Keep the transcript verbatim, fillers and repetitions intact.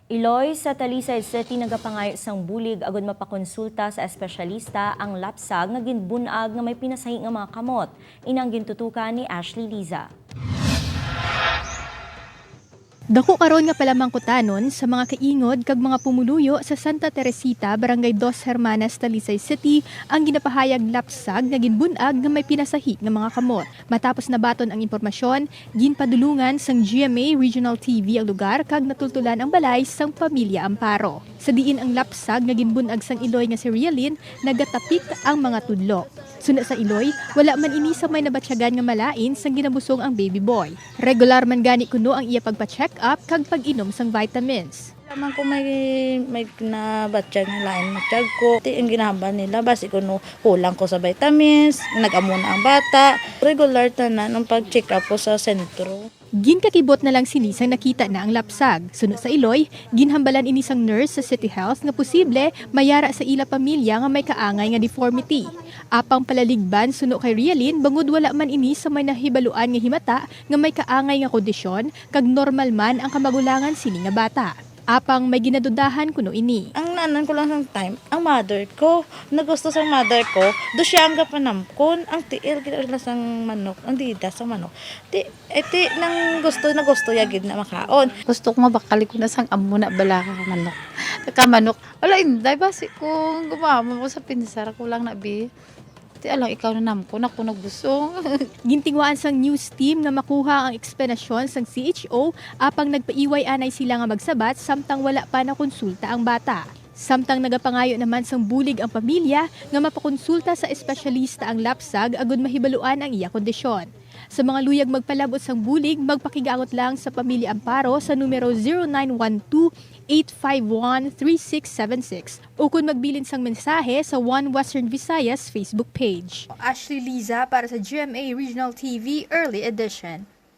Iloy sa Talisay City nagapangayo sang bulig agud mapakonsulta sa espesyalista ang lapsag nga ginbun-ag nga may pinasahi nga mga kamot. Inang gintutukan ni Ashley Liza. Dako karon nga palamangkutanon sa mga kaingod kag mga pumuluyo sa Santa Teresita, Barangay Dos Hermanas, Talisay City, ang ginapahayag lapsag nga ginbun-ag nga may pinasahi nga mga kamot. Matapos nabaton ang impormasyon, ginpadulungan sang G M A Regional T V ang lugar kag natultulan ang balay sang pamilya Amparo, sa diin ang lapsag nga ginbun-ag sang iloy nga si Realin nagatapik ang mga tudlo. Suno sa iloy, wala man ini sa may nabatyagan nga malain sang ginabusong ang baby boy. Regular man gani kuno ang iya pagpa-check-up kag pag-inom sang vitamins. Lamang ko may, may nabatyag nga lain mo tiyag ko. Ti ang ginahambal nila, basi kuno kulang ko sa vitamins, nag-amo na ang bata. Regular tanan ang pag-check up ko sa sentro. Ginkakibot na lang sini sang nakita na ang lapsag. Suno sa iloy, ginhambalan ini sang nurse sa City Health nga posible may ara sa ila pamilya nga may kaangay nga deformity. Apang palaligban suno kay Realin, bangod wala man ini sa may nahibaluan nga himata nga may kaangay nga kondisyon, kag normal man ang kamagulangan sini nga bata. Apang may ginadudahan kuno ini. Ang naanan ko lang sang time, ang mother ko. Nagusto sang mother ko, do siya ang gapanamkon, ang tiil gid lang sang manok, ang dida sang manok. Ti, eh, ti, nang gusto na gusto ya gid na makaon. Gusto ko mabakal ko na sang amo na bala ka manok. Ka manok. Ala, inday, basi ko gumamo ko sa pinsar ko lang na, bi. Ti, alang ikaw na namkon, ako nagusong. Gintinguhaan sang news team nga makuha ang eksplanasyon sang C H O, apang nagpaiway anay sila nga magsabat samtang wala pa nakonsulta ang bata. Samtang nagapangayo naman sang bulig ang pamilya nga mapakonsulta sa espesyalista ang lapsag agud mahibaluan ang iya kondisyon. Sa mga luyag magpalab-ot sang bulig, magpakigaangot lang sa Pamilya Amparo sa numero zero nine one two, eight five one, three six seven six, ukon magbilin sang mensahe sa One Western Visayas Facebook page. Ashley Liza para sa G M A Regional T V Early Edition.